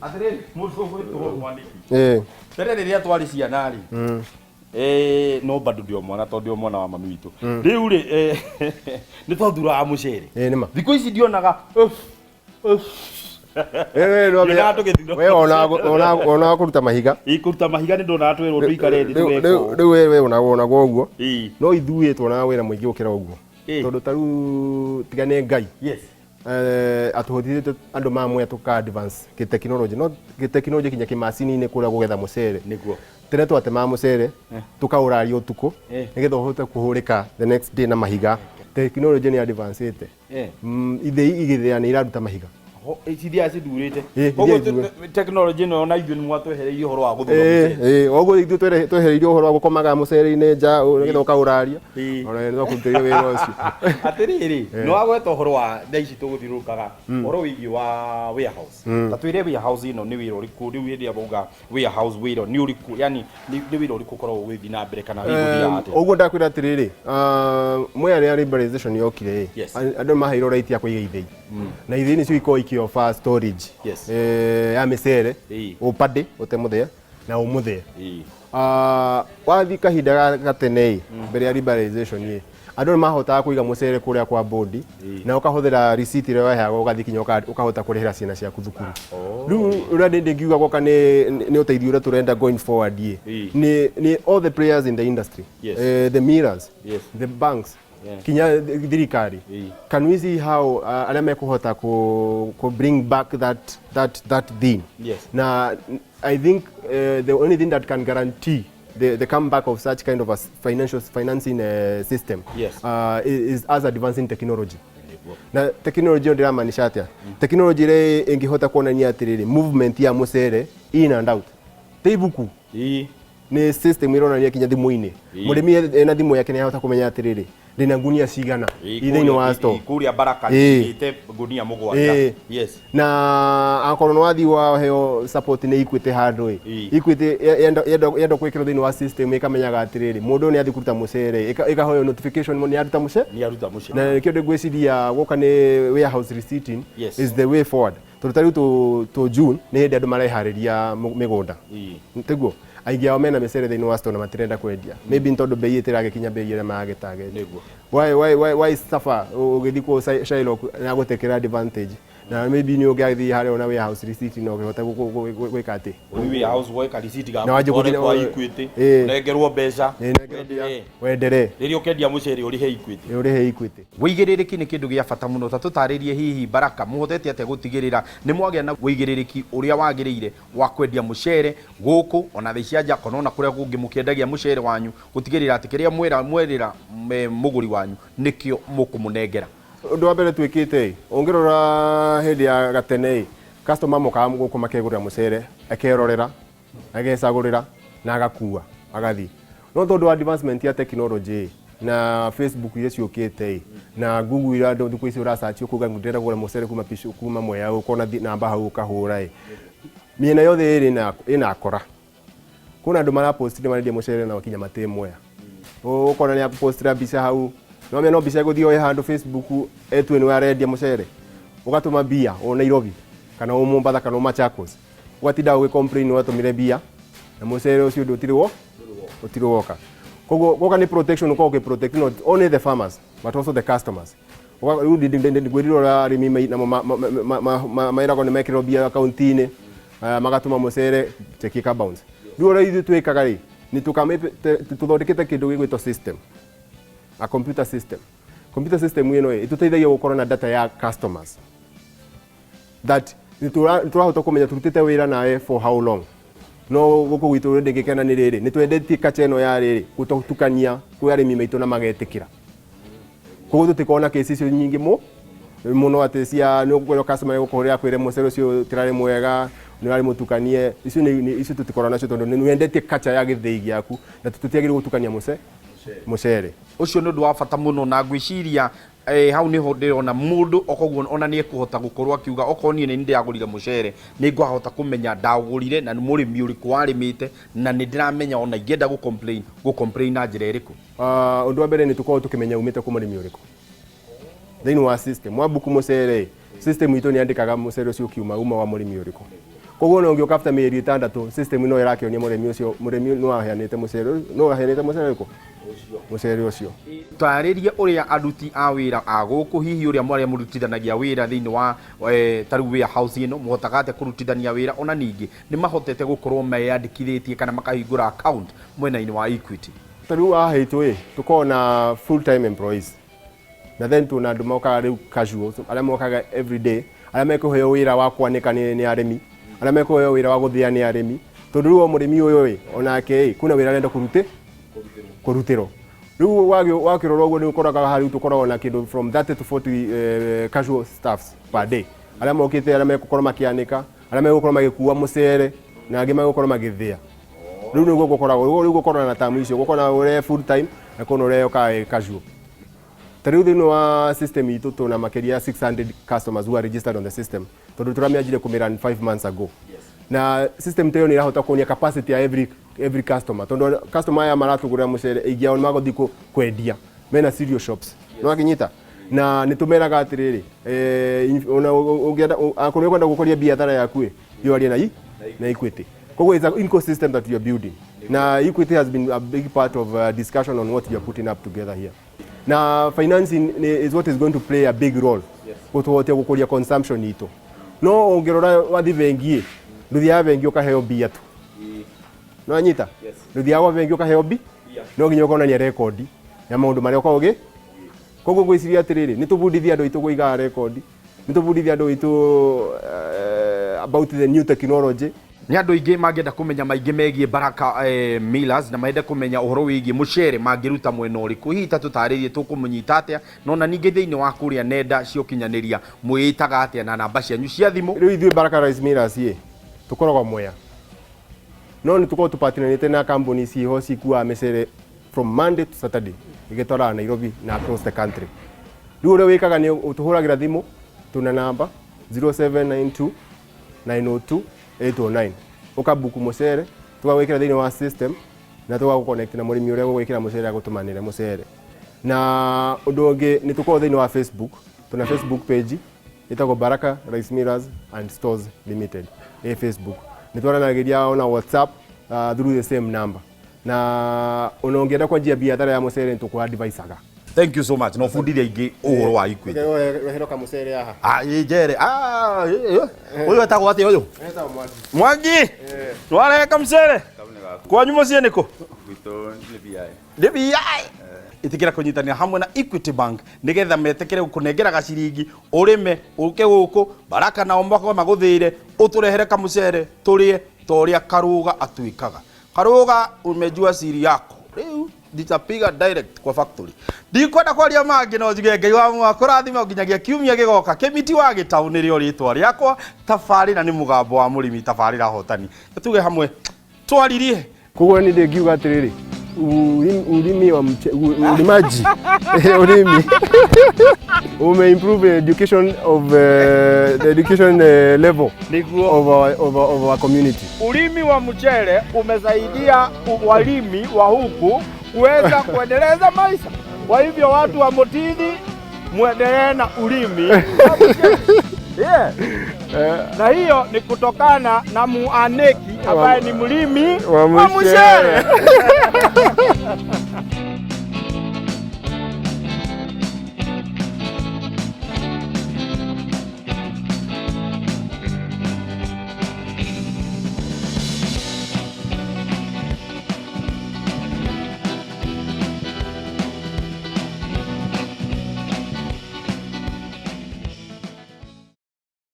Atĩrĩrĩ, mũndũ ũgwĩtwo Mwaniki, mbere rĩrĩa twarĩ ciana rĩ, no bado ndĩ o mwana, tondũ ndĩ o mwana wa mami witũ rĩu rĩ, nĩ twathuraga mũcere. Ĩĩ, nĩma. Thikũ ici ndionaga uff, uff. Ndionaga tũgĩthura. We onaga kũruta mahiga. Ĩ, kũruta mahiga nĩ ndonaga twĩrwo tũikare thĩ Rĩu- tũgeka rĩu ũũ. rĩu we wonagwo ũguo. No ithuĩ tuonaga wĩra mũingĩ gũkĩra ũguo, tondũ ta rĩu tiga nĩ Ngai atũhotithĩtie andũ mamwe tũka advance kĩ technology, no kĩ technology kinya kĩmacini-inĩ kũrĩa kũgetha mũcere. Tene twatemaga mũcere tũkaũraria ũtukũ nĩgetha ũhote kũhũrĩka the next day na mahiga. Technology nĩ advance-ĩte. Ithĩi igĩthĩa nĩ iraruta mahiga. Cithiaga cithurĩte. Ĩ, Koguo ithiaga ithurĩte. Technology ĩno ona ithuĩ nĩ mwatwehereirie ũhoro wa gũthura mũcere. Ĩ, ũguo ithuĩ twehereirio ũhoro wa gũkomaga mũcere-inĩ nja nĩgetha ũkaũraria. Ona nĩ twakũrutĩire wĩra ũcio. Atĩrĩrĩ, nĩ wagweta ũhoro wa thaa ici tũgũthiũrũrũkaga ũhoro wĩgiĩ wa warehouse. Ta twĩre, warehouse ĩno nĩ wĩra ũrĩkũ rĩu? Hĩndĩ ĩrĩa wauga warehouse, wĩra nĩ ũrĩkũ? Yani nĩ wĩra ũrĩkũ ũkoragwo ũgĩthiĩ na mbere kana hihi gũthiaga atĩa? Ũguo ndakwĩra atĩrĩrĩ, mwea rĩrĩa liberalization yokire ĩ, andũ nĩ maheirwo right ya kũiga ithĩi, na ithĩi nĩcio ikoragwo ikĩ-offer storage ya mĩcere, ũpadĩ ũtemũthĩe na ũmũthĩe. Wathiĩ kahinda gatene ĩ, mbere ya liberalization ĩ, andũ nĩ mahotaga kũiga mũcere kũrĩa kwa bodi na ũkahũthĩra receipt ĩrĩa waheagwo, ũgathiĩ kinya ũkahota kũrĩhĩra ciana ciaku thukuru. Rĩu ũrĩa ndingiuga gwoka nĩ ũteithio ũrĩa tũrenda going forward ĩ, nĩ all the players in the industry, the millers, the banks, kinya thirikari. Can we see how arĩa mekũhota ku bring back that thing? Na I think the only thing that can guarantee the comeback of such kind of a financial financing system is us advancing technology. Na technology ĩyo ndĩramaanisha atĩa? Technology ĩrĩa ĩngĩhota kuonania atĩrĩrĩ, movement ya mũcere in and out ti ibuku, nĩ system ĩronania kinya thimũ-inĩ. Mũrĩmi ena thimũ yake nĩ ahota kũmenya atĩrĩrĩ, ndĩna ngunia cigana i thĩinĩ wa store. Kũrĩa Baraka ĩte ngunia 7. Na akorwo nĩ wathiĩ waheo support nĩ Equity handũ ĩ, Equity yenda gwĩkĩrwo thĩinĩ wa system ĩkamenyaga atĩrĩrĩ, mũndũ ũyũ nĩ athiĩ kũruta mũcere, ĩkahoyo notification nĩ aruta mũcere. Nĩ aruta mũcere. Na nĩkĩo ngwĩciria gũka nĩ warehouse receipting is the way forward, tondũ ta rĩu tũ June nĩ hĩndĩ andũ mareharĩria mĩgũnda. Tiguo aingĩ ao mena mĩcere thĩinĩ wa store na matirenda kwendia, maybe nĩ tondũ bei ĩtĩragĩkinya bei ĩrĩa maragĩtarget. Why suffer ũgĩthiĩ kũ Shylock na gũtekera advantage, na maybe nĩ ũngĩathiĩ harĩa ona warehouse receipt na ũkĩhota gwĩka atĩ Ũthiĩ warehouse woe receipt gaku, Na wanjie ũtware kwa Equity, ũnengerwo mbeca. Ĩ, nengerwo mbia. Wenderee. Wenderee. Rĩrĩa ũkendia mũcere ũrĩhe Equity. Ĩ, ũrĩhe Equity. Wĩigĩrĩrĩki nĩ kĩndũ gĩa bata mũno. Ta tũtarĩrie hihi, Baraka, mũhotete atĩa gũtigĩrĩra nĩ mwagĩa na wĩigĩrĩrĩki ũrĩa wagĩrĩire wa kwendia mũcere gũkũ ona thĩ cia nja kana ona kũrĩa kũngĩ mũkĩendagia mũcere wanyu, gũtigĩrĩra atĩ kĩrĩa mwera mwerĩra mũgũri wanyu nĩkĩo mũkũmũnengera? Ũndũ wa mbere twĩkĩte ĩ, ũngĩrora hĩndĩ ya gatene ĩ, customer mokaga gũkũ makegũrĩra mũcere, akerorera, agecagũrĩra na agakua agathiĩ. No tondũ wa advancement ya technology ĩ, na Facebook iria ciũkĩte ĩ, na Google iria andũ thikũ ici ũrasearch ũkauga ndĩrenda kũgũra mũcere kuma Pishu, kuma Mwea, ũkona namba hau ũkahũra ĩ. Mĩena yothe ĩrĩ ĩna akora. Kwĩna andũ marapostire marendia mũcere na kinya matĩ Mwea. Ũkona nĩ akũpostira mbica hau. No no mbica ĩgũthiĩ oe handũ Facebook etue nĩwe arendia mũcere. Ũgatũma mbia o Nairobi kana o Mombatha kana o Machakos. Ũgatinda ũgĩ complain watũmire mbia na mũcere ũcio ndũtirĩ wo ũtirĩ woka. Koguo gwoka nĩ protection, ũkoragwo ũkĩ protect not only the farmers but also the customers. Rĩu ngwĩrire ũrĩa arĩmi namo meragwo nĩ mekĩrwo mbia akaunti-inĩ, magatũma mũcere, cheki ĩka bounce. Rĩu ũrĩa ithuĩ twĩkaga rĩ, nĩ tũthondekete kĩndũ gĩgwĩtwo system, a computer system. Computer system ĩno ĩ, ĩtũteithagia gũkorwo na data ya customers that nĩ tũrahota kũmenya tũrutĩte wĩra nawe for how long. No gũkũ gwitũ ndĩngĩkena nĩ rĩrĩ, nĩ twendetie kacha ĩno ya rĩrĩ gũtukania kwĩ arĩmi maitũ na magetĩkĩra. Koguo tũtikoragwo na kesi icio nyingĩ mũno atĩ cia nĩ ũkwĩrwo customer nĩ gũkũhũrĩra akwĩre mũcere ũcio ũtirarĩ mwega, nĩ ũrarĩ mũtukanie. Icio icio tũtikoragwo nacio tondũ nĩ wendetie kacha ya gĩthĩi gĩaku na tũtiagĩrĩirwo gũtukania mũcere. Ũcio nĩ ũndũ wa bata mũno, na ngwĩciria hau nĩho ndĩrona mũndũ okoguo ona nĩ ekũhota gũkorwo akiuga okorwo niĩ nĩ ndĩragũrire mũcere, nĩ ngũhota kũmenya ndagũrire na nĩ mũrĩmi ũrĩkũ warĩmĩte, na nĩ ndĩramenya ona ingĩenda gũ complain, gũ complain na njĩra ĩrĩkũ. Ũndũ wa mbere nĩ tũkoragwo tũkĩmenya umĩte kũ, mũrĩmi ũrĩkũ thĩinĩ wa system. Wabuku mũcere ĩ, System itũ nĩ yandĩkaga mũcere ũcio ũkiuma uma wa mũrĩmi ũrĩkũ. Koguo ona ũngĩũka after mĩeri 6 system no ĩrakĩonia mũrĩmi ũcio, mũrĩmi no aheanĩte mũcere, no aheanĩte mũcere ũrĩkũ, mũcere ũcio. Tarĩrie ũrĩa aruti a wĩra a gũkũ, hihi ũrĩa mwarĩa mũrutithanagia wĩra thĩinĩ wa ta rĩu warehouse ĩno, mũhotaga atĩa kũrutithania wĩra, ona ningĩ nĩ mahotete gũkorwo meyandĩkithĩtie kana makahingũra account mwena-inĩ wa Equity? Ta rĩu haha hitũ ĩ, tũkoragwo na full time employees, na then tuna andũ mokaga rĩu casual, arĩa mokaga every day, arĩa mekũheo wĩra wa kwanĩka nĩ arĩmi, arĩa mekũheo wĩra wa gũthĩa nĩ arĩmi, tondũ rĩu o mũrĩmi ũyũ ĩ, onake ĩ, kwĩna wĩra arenda kũrutĩrwo. Rĩu wakĩrora ũguo nĩ ũkoraga haha rĩu tũkoragwo na kĩndũ from 30 to 40 casual staffs per day, arĩa mokĩte, arĩa megũkorwo makĩanĩka, arĩa megũkorwo magĩkua mũcere, na angĩ megũkorwo magĩthĩa. Rĩu nĩguo gũkoragwo. Rĩu gũkorwo na tamu icio, gũkorwo na ũrĩa full time na kwĩna ũrĩa ũkaga wĩ casual. Ta rĩu thĩinĩ wa system itũ tũna makĩria ya 600 customers who are registered on the system, tondũ tũramĩanjirie kũmĩrun 5 months ago. Na system ta ĩyo nĩ ĩrahota kuonia capacity ya every customer, tondũ customer aya maratũgũrĩra mũcere, aingĩ ao nĩ magũthiĩ kwendia mena cereal shops, nĩ wakinyita, na nĩ tũmeraga atĩrĩrĩ, ona ũngĩenda, akorwo ũkwenda gũkũria biathara yaku ĩ, thiĩ warie na Equity. Koguo it's an ecosystem that we are building, na Equity has been a big part of discussion on what we are putting up together here. Na financing is what is going to play a big role gũtũhotia gũkũria consumption itũ. No ũngĩrora, wathi bengi ĩ, ndũthiaga bengi ũkaheo mbia tu, no anyita, ndũthiaga gwa bengi ũkaheo no nginya ũkonania rekondi ya maũndũ marĩa ũkoragwo ũgĩ. Koguo ngwĩciria atĩrĩrĩ, nĩ tũbundithie andũ aitũ kũigaga rekondi, nĩ tũbundithie andũ aitũ about the new technology. Nĩ andũ aingĩ mangĩenda kũmenya maingĩ megiĩ Baraka Millers na mende kũmenya ũhoro wĩgiĩ mũcere, mangĩruta mwena ũrĩkũ? Hihi ta tũtarĩrie tũkũmũnyita atĩa, no na ningĩ thĩinĩ wa kũrĩa nenda cia ũkinyanĩria mwĩĩtaga atĩa na namba cianyu cia thimũ? Rĩu ithuĩ Baraka Rice Millers ĩ, tũkoragwo Mwea, no nĩ tũkoragwo tũpatinanĩte na kambuni ciho cikuaga mĩcere from Monday to Saturday, igĩtwaraga Nairobi na across the country. Rĩu ũrĩa wĩkaga nĩ ũtũhũragĩra thimũ, tuna namba 0792 902 809, ũkabuku mũcere, tũgagwĩkĩra thĩinĩ wa system na tũgagũconnect na mũrĩmi ũrĩa ũgwĩkĩra mũcere agũtũmanĩre mũcere. Na ũndũ ũngĩ, nĩ tũkoragwo thĩinĩ wa Facebook, tuna Facebook page ĩtagwo Baraka Rice Millers and Stores Limited ĩ Facebook. Nĩ twaranagĩria ona WhatsApp through the same number, na ona ũngĩenda kwanjia biathara ya mũcere nĩ tũkũ-advisaga. Thank you so much, na ũbundithie aingĩ ũhoro wa Equity. Wehero kamũcere haha. Ah, ĩ njere. Ah, ũyũ etagwo atĩa ũyũ? Etagwo Mwangi. Mwangi, twarehe kamũcere kwanyu mũciĩ nĩkũ? Gwitũ nĩ BI. Nĩ BI. Ĩtĩkĩra kũnyitanĩra hamwe na Equity Bank nĩgetha metĩkĩre gũkũnengera gaciringi ũrĩme, ũke gũkũ Baraka nao makorwo magũthĩire, ũtũrehere kamũcere tũrĩe ta ũrĩa Karũga atuĩkaga. Karũga, umejua siri yako, rĩu nitapiga direct kwa factory. Ndikwenda kwaria mangĩ, no njuge Ngai wa mwaka kũrathima nginyagia kiumia gĩgoka. Kĩmiti wa Gĩtaũ nĩrĩo rĩtwa rĩakwa, tabarĩra nĩ Mũgambo wa Mũrĩmi, tabarĩra hotani. Tuge hamwe twaririe. Koguo nĩ ndĩngiuga atĩrĩrĩ, ulimi wa ulimaji, ulimi ume improve education of the education level Nĩguo. of our community. Ulimi wa mchele umesaidia walimi wa huku kuweza kuendeleza maisha. Kwa hivyo watu wa Mutithi, muendelee na ulimi wa mchele. Yeah. Na hiyo ni kutokana na muaneki ambaye ni mlimi wa wa mchele. Mchele.